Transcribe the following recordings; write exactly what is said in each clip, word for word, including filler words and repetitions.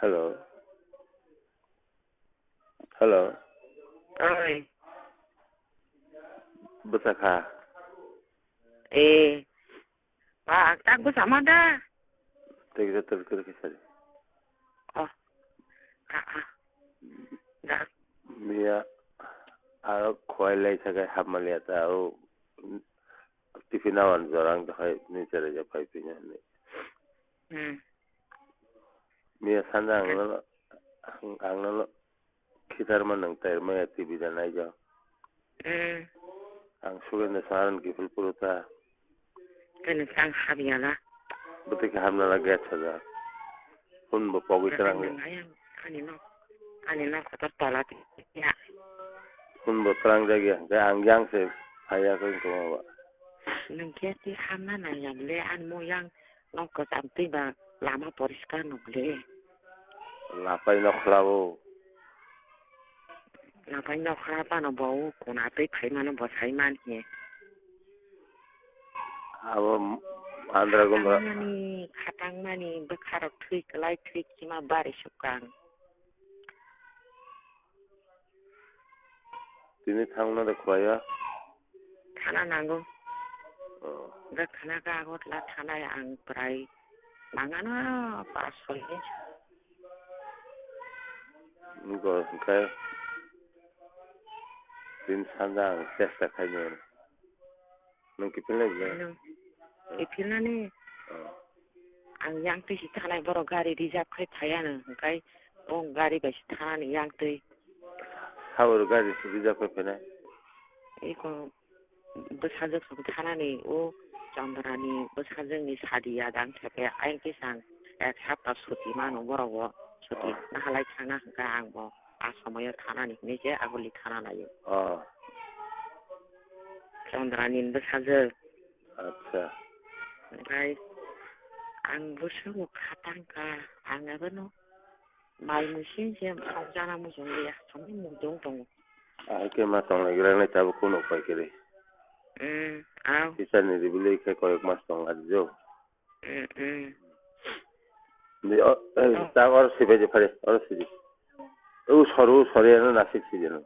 Hello. Hello. Oi. Bwsa kha? Eh. Ba, tak bwsa ma da? Tei kisa tel tel kisa. Oh. Ah, ah. Da. Miya aro khwai lai sakai hapmaliya ta o tiffin awan jorang dohai ni chera ja phai pinya ni. Hmm. Miya sanja ang nono, ang nono khitarma nang tairmaya T V da naijak. Hmm. Ang sugenda saran kifil puru ta. Kani sang habya na. Bwtwi khe hapna la gate sajak. Hwn bo pogwi twrang. Ani nok, ani nok kotor tola ya. Hwn bo twrang jagya, hwnkhe ang yang se phaiya khe wngkha ba. Nwng khe twi hapna nangya bwle, ani mo yang nok kwcham twi ba lama poriskar no bwle. Lapai nok khlao. Lapai nok khla pano bo o kuna twi phaimano bo sai man hiya. Abo andra gumba. Khatangmani, khatangmani bwkharok thwi kwlai thwi kima bari sukang. Tini thangna de khwlaiya? Thana nango. Oh. Ga khana ga agot la thana ang prai mangano pas soi. Nungko hwnkhe tini sanja ang chesta khainai. Nwng kiphilnai bwle? Nwng kiphilnani? Oh. Ang yang twi si thanai borok gari reserve khai phaiya nwng, hwnkhe bo gari bai si thanani yang twi. Sabo gari si reserve khai phainai? Eko bwsajwk song thanani o Chandrani bwsajwkni sadi ya dang khe ayang kisa ang ek sapta suti mano borok bo suti nahalai thangna hwnkhe ang bo. A somoyo thanani hinwi khe aguli thana laio. Oh. Chandrani bwsajwk. Acha. Omohai ang bwswk kha tangkha, ang abono mai muisin se sokjana muchung liya, songni mukdung tongo. Ahai khe ma tonglai gra nai tabuk kunu upai kwrwi. Hmm, aw. Teacher ni ribili khe koyok mas tong laijak. Mm, mm. Di, o, eh, oh. Ta oro sibai de phare, oro sidi. O soru, sori ano nasik sidi ano.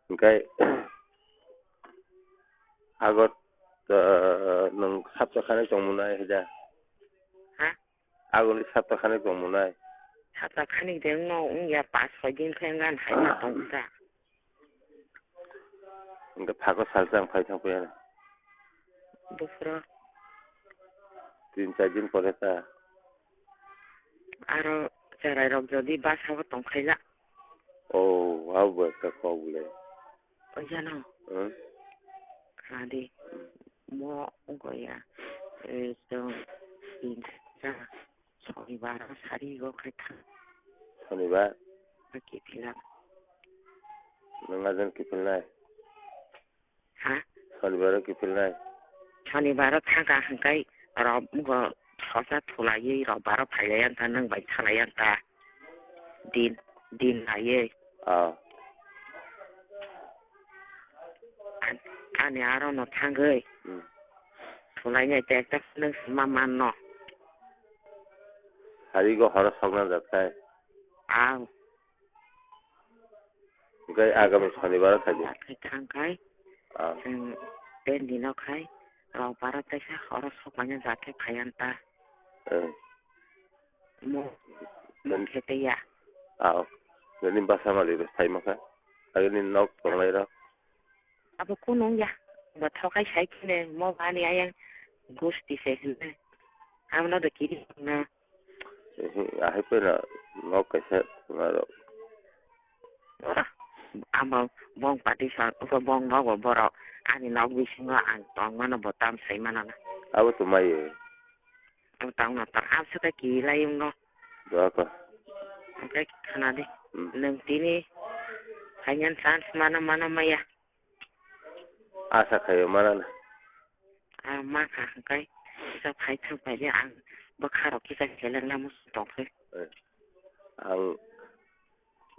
Hingkai, agot, eh, nung sapta khani tong munai hida. Ha? Agoni sapta khani tong munai. Sapta khani de no, ung ya pas soi din khe ngan hai ma tong ta. Hingke phago salsa ang phai thang phai ano. Buphuru. Tin char din pore ta. Aro cherai rok jodi basa o tong khaila. Oh, abo ekta kok le. Ojano. Hmm? Khadi. Mo goya. Eh, so, tin char. Sonibar o sari go khai thang. Sonibar? Kiphilna. Nwng ajan kiphilnai? Ha? Sonibar o kiphilnai? Sonibar o thangkha hwnkhe rok go sosa thulaiwi rok baro phailai ang ta nwng bai thalai ang ta. Din, din laiwi. Ah. An-, ani aro no thangwi. Hmm. Thulainai te ekta nwng ma man no. Sari go horo sokna jak khai. Ang. Hingke agami sonibar o khaidi. Akhai thang khai. Ah. Chwng ten dino khai. Rok baro teisa horo sokmanya jak khe phai ang ta. Eh. Mo, mo khete ya. Ah, nini basa mali rok sai maka. Agini nok tonglai rok. Abo kunu wngya. Bo thokai sai khene mo bani ayang gusti se hinne. Amno do kiri na. Ehe, ahai pena nok kaisa aro. Oro, amo bong pati sa, uko bong nogo borok. Ani nok bisingo ang tong mano bo tam sai mano na. Abo to mai. Ang tong no tong, ang saka kiri lai wngno. Doko. Ang kai khana di. Hmm. Nang tini, hanya chance mano mano maya. Asa khayo manana. Ang ma kha, hwnkhe kisa phai thang phai le ang bwkha rok kisa seleng na muchung tong khe. Eh, ang,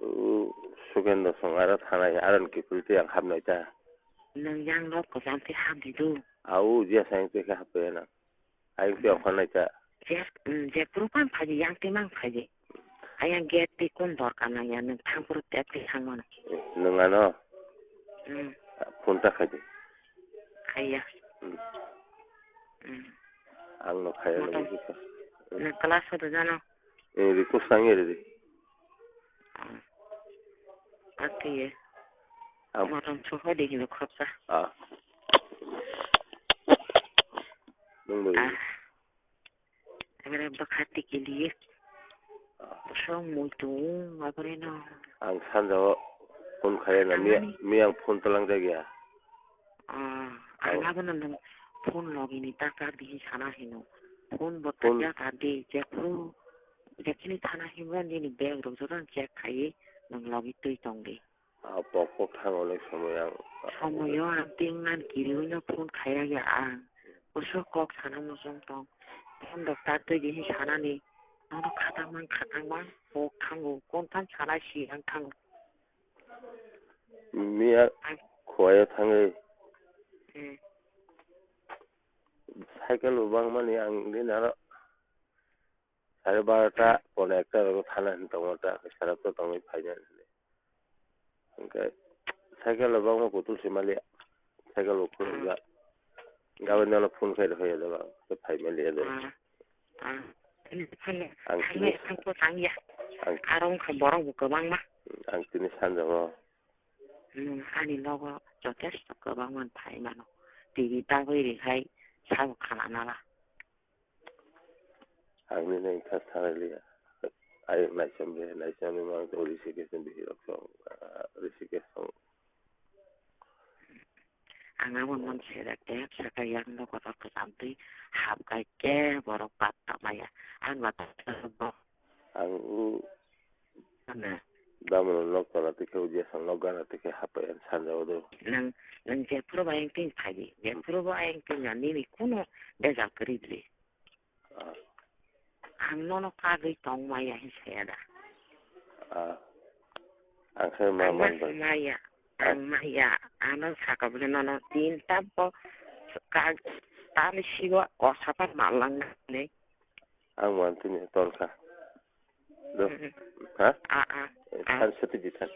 uh, Sugendo song aro thanai, aro ni kiphil twi ang hapnai ta. Nwng yang nok kwcham twi hap di do. Au, jia sa yang twi khe hap ya na. Ayang twi okhor nai ta. Je, mm, je puru pan phai di, yang twi mang phai di. Ayang gate twi kun dorkar nangya, nwng thang phuru tep khe thang mano. Eh, nwng ano? Hmm. Phone ta khai di. Khaiya. Hmm. Hmm. Ang no khaiya. Motom. Nwng class hodo jano? Eh, request nangya ridi. Ah. Atiye. Ang motom sohodi hino khopsa. Ah. Nwng bo. Ah. Ebare bwkha tikiliye. Bwswk muitu wng, ebare no. Ang sanjao phone khaiya na, miya, miyang phone twlang jakya. Ah, ang abono nwng phone logini ta kar di sana hino. Phone bo phone takya kar di, jephru, jephini thana himra nini bag rok joto ang check khaiwi nwng logi twi tong di. Ah, pok pok thang onek somoi ang. Somoio ang tingnan kiriwino phone khaiya ya ang. Bwswk kok sana muchung tong. Phone rok ta twi di hi sanani. Nono khatang mang, khatang mang, pok thango. Kontham sana si ang thango. Miya ang khuaio thangwi. Hmm. Cycle bo bangmani ang din aro. Sare barota, pone ekta rogo thana hin tongo ta, sara to tongwi phaina hin. Hingke cycle bo bangma kutul se maliya. Cycle bo khulumjak. Gabani no phone khai rokha ya deba, ke phai maliya de. Ah, ah. Ang tini, ang, arong kha borok bo kwbangma. Ang tini sanjao. Hmm, ani nogo jotesto kwbangma phai mano. T V tabwi rihai sabo khala nala. Ang nini wngkha sanaliya. Ayuk naisem de, naisem ni mang to Rishikesh ni bihirok song, ah, Rishikesh song. Ang abo man sera tep saka yang no kotor kwcham twi hap kai ke borok patta maya. Ang ba ta bo. Ang u Ano. Damro nok tola tikhe udia sang nok gana tikhe hapai ang sanjao do. Nang, nang jephuru ba ayang tin phai di. Jephuru ba ayang tin ya nini kuno bejal kwrwi di. Ah. Ang nono kagwi tong maya hin saya da. Ah. Ang khai ma ang man ma bai. Maya. Ah. Ang maya. Ano saka bole nono tin tabo kag tani sigo kosapan malang ne. Ang man tini ton kha. Do. Mm-mm. Ha? Ah, ah. Eh, ah. Kan seti di kan.